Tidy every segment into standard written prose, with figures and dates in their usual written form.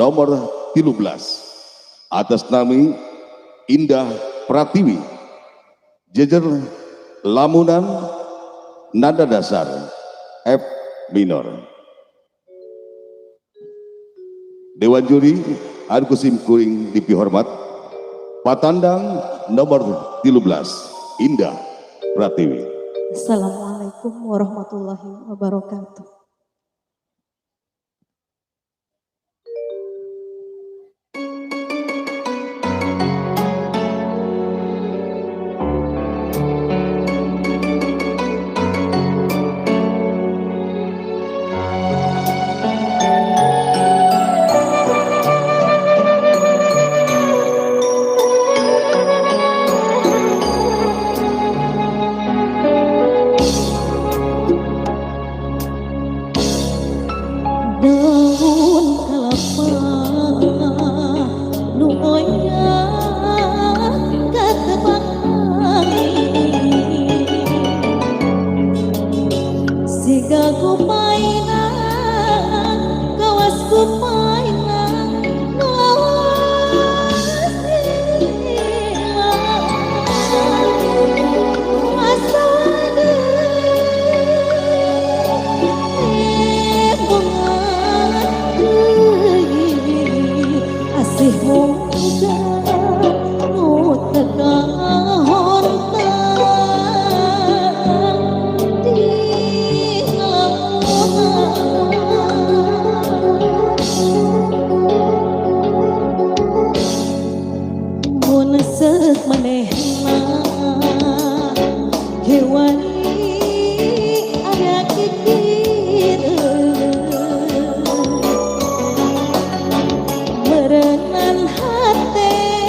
nomor 13 atas nami Indah Pratiwi, jejer lamunan nada dasar F minor. Dewan Juri anu kusim kuring dipihormat, patandang nomor 13 Indah Pratiwi. Assalamualaikum warahmatullahi wabarakatuh. Daun kelapa nu oyag katebak angin, siga kupaina kawas kupaina nu awas hilang asa deui bunga deui asih muda nu teu kahontang di ngalamunan. Mun seuk manehna hewani aya kikireun, meureunan hate.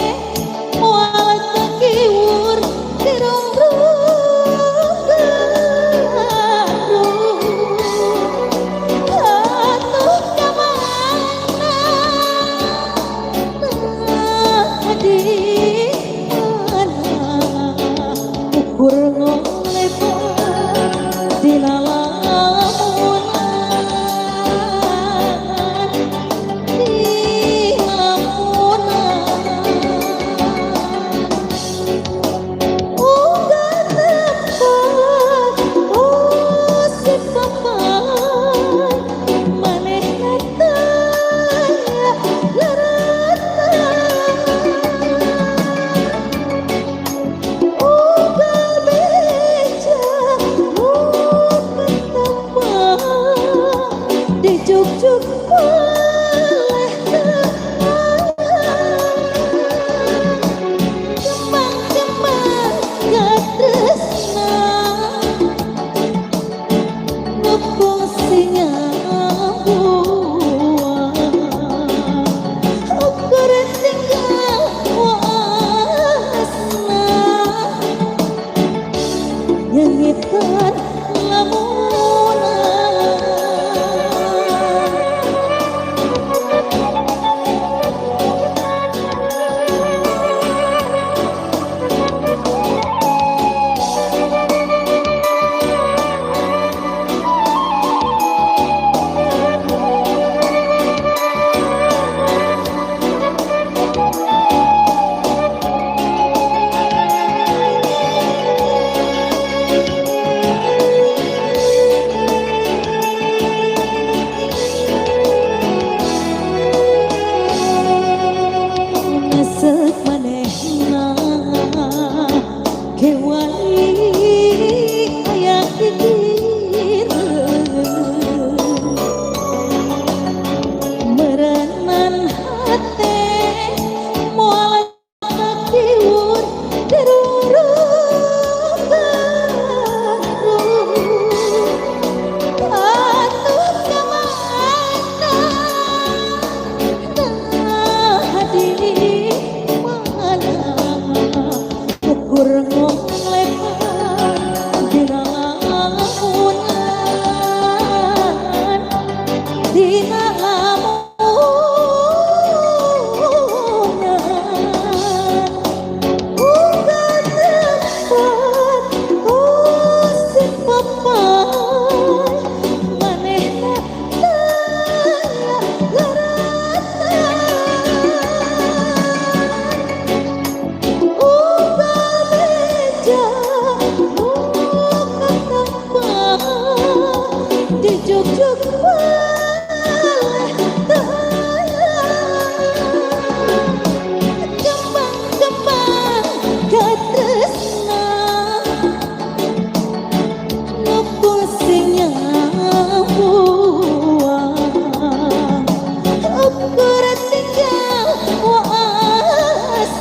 Ukur tinggal waasna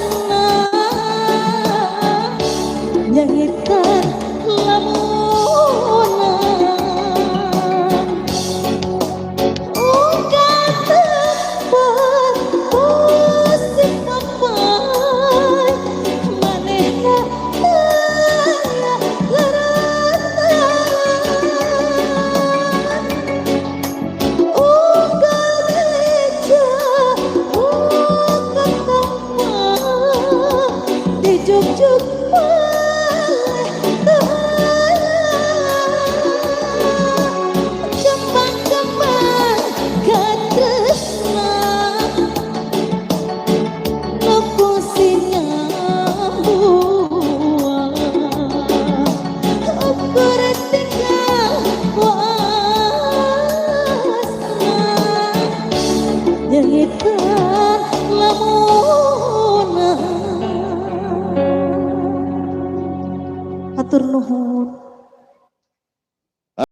nyangitan lamunan. Unggal tempat musik papai manehna taya laratan. Unggal meja buka tempat dijugjug paleh teu. Kembang-kembang katresna nu kungsi nyambuang. Ukur tinggal waasna nyangitan.